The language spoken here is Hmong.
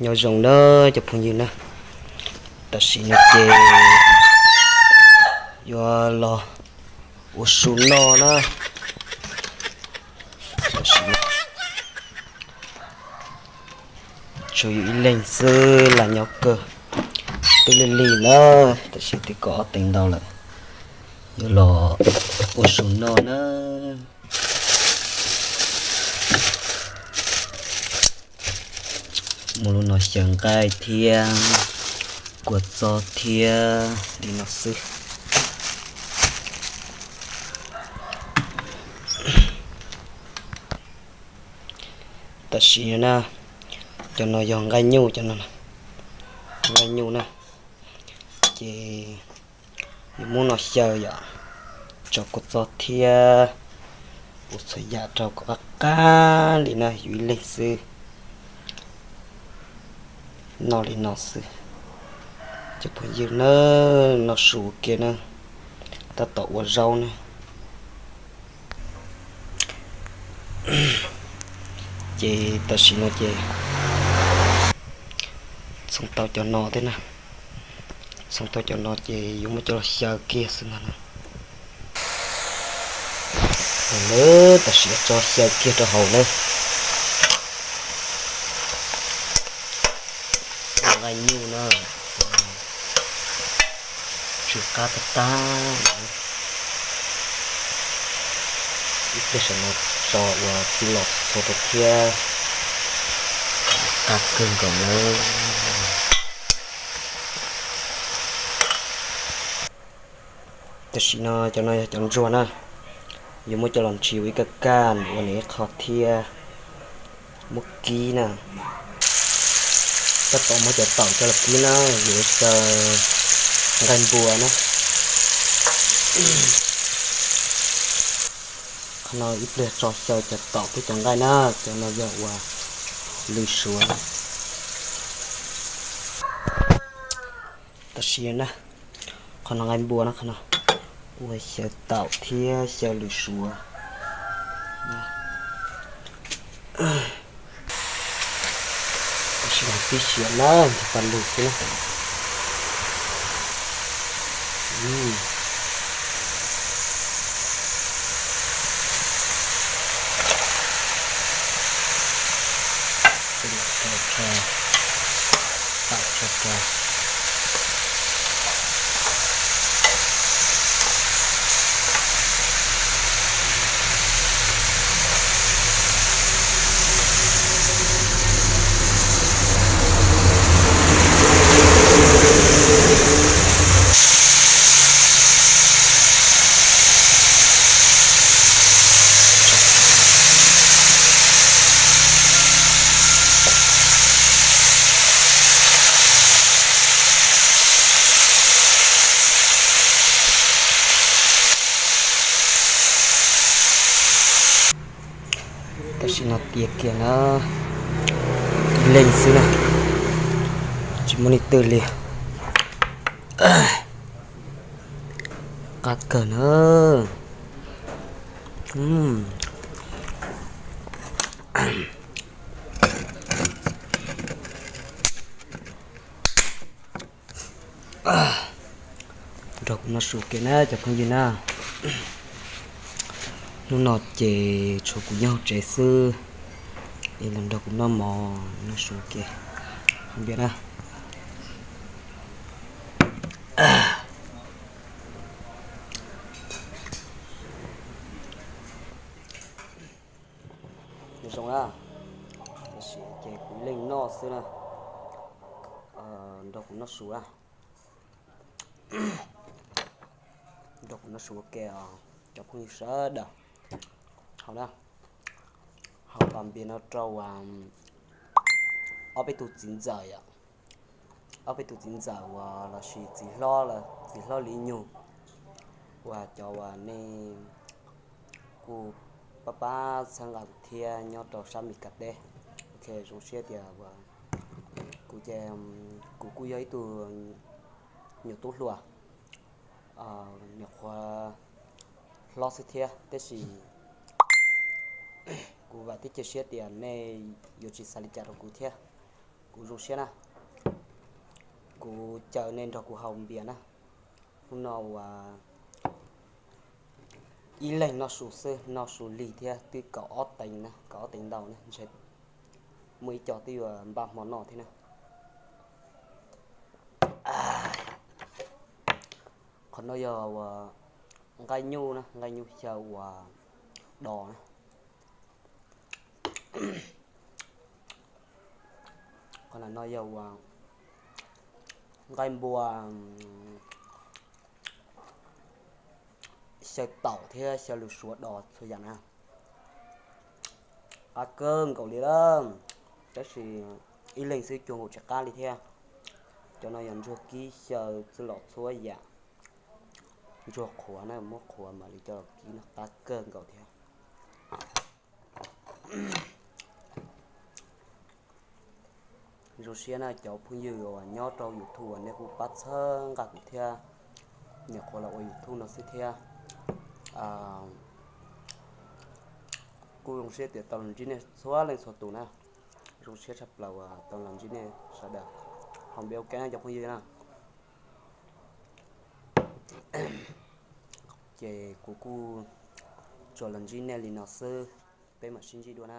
Nyob zoo na cov phooj ywg na, tam sim no ces yuav los ua su noj na. Tam sim no tsuas yus ib leeg xwb, lam nyob kawg, twb lig lig na, tam sim twb kaum ob teev ntau lawm, yuav los ua su noj na. Muaj lub no xyaw nqaij thiab kua txob thiab li no xwb. Tam sim no na, cov no yog nqaij nyuj, cov no nqaij nyuj na, ces yus muab no xyaw yom, tso kua txob thiab ua txhua yam rau kom qab qab li na, yus ib leeg xwb. Noj li no xwb. Cov phooj ywg na, noj su ua ke na, tab tom ua zaub na. Ces tam sim no ces txhoov tau cov no thiab na. Txhoov tau cov no ces yuav muab coj los xyaw kiag xwb ntag na. Tam sim tso xyaw kiag rau hauv na. Nqaij nyuj na, tsw qab tag tag. Ib pliag saum no tso ua txij los txhua rau thiab, qab kawg nkaus na. Tam sim no cov no yog cov ntsuag na, yuav muab coj los ntsis ua ib kaj kaj ua nws ib qho thiab, muab kib na. Tab tom muab cov taum coj los kib na, yuav xyaw nqaij npua na. Qhov no ib pliag tso xyaw cov taum thiab cov nqaij na, cov no yog ua lws suav na. Tam sim na, qhov no nqaij npua na, qhov no ua xyaw taum thiab xyaw lws suav. Tam sim no tib si na, nrog pab lug xwb na. Tam sim no tiav kiag na, ib leeg xwb na, tsis muaj leej twg li. Qab kawg na. Nrog kuv noj su ke na cov phooj ywg na. Hnub no ces tshuav kuv nyob hauv tsev xwb, es los nrog kuv noj mov noj su ke hauv npias na. Zoo na, tam sim ces kuv leej noj xwb na, nrog kuv noj su na. Nrog kuv noj su ua ke os cov phooj ywg sawv daws. Hau na, hau pas npias no rau ob peb tug txiv ntxawm yom, ob peb tug txiv ntxawm uas lossis txiv hlob, txiv hlob li nyug, uas cov uas nej kuj pab pab txhawb nqa thiab nyob rau sab Mes Kas teb. Ok, zoo siab tias kuv ces kuv kuj yog ib tug nyuam tub hluas nyuam qhuav hlob xwb thiab, tab sis kuv vam thiab cia siab tias nej yuav tsis xav li cas rau kuv thiab. Kuv zoo siab na, kuv caw nej nrog kuv haus npias na. Hnub no uas ib leeg noj su xwb, noj su lig thiab twb kaum ob teev na, kaum ob teev ntau na, ntshe muaj ib co twb yuav npaj hmo noj thiab na. Qhov no yog uas nqaij nyuj na, nqaij nyuj xyaw uas dos na. Qhov no yog uas nqaij npua xyaw taum thiab xyaw lws suav dos txhua yam na. Qab kawg nkaus li lawm, tab sis ib leeg xwb cuag nkaus tsis qab li thiab. Cov no yog ntsuag kib xyaw txwj los txhua yam. Ntsuag qhuav na, muab qhuav mam li coj los kib no qab kawg nkaus thiab. Zoo siab na cov phooj ywg uas nyob rau YouTube uas nej kuj pab txhawb nqa kuv thiab, nyuam qhuav los ua YouTube no xwb thiab. Kuj zoo siab tias tau los ntsib nej txhua leej txhua tus na. Zoo siab tshaj plaws uas tau los ntsib nej sawv daws. Haus npias ua ke na cov phooj ywg na. Ces kuv kuj tsuas los ntsib nej li no xwb, peb mam sib ntsib dua na.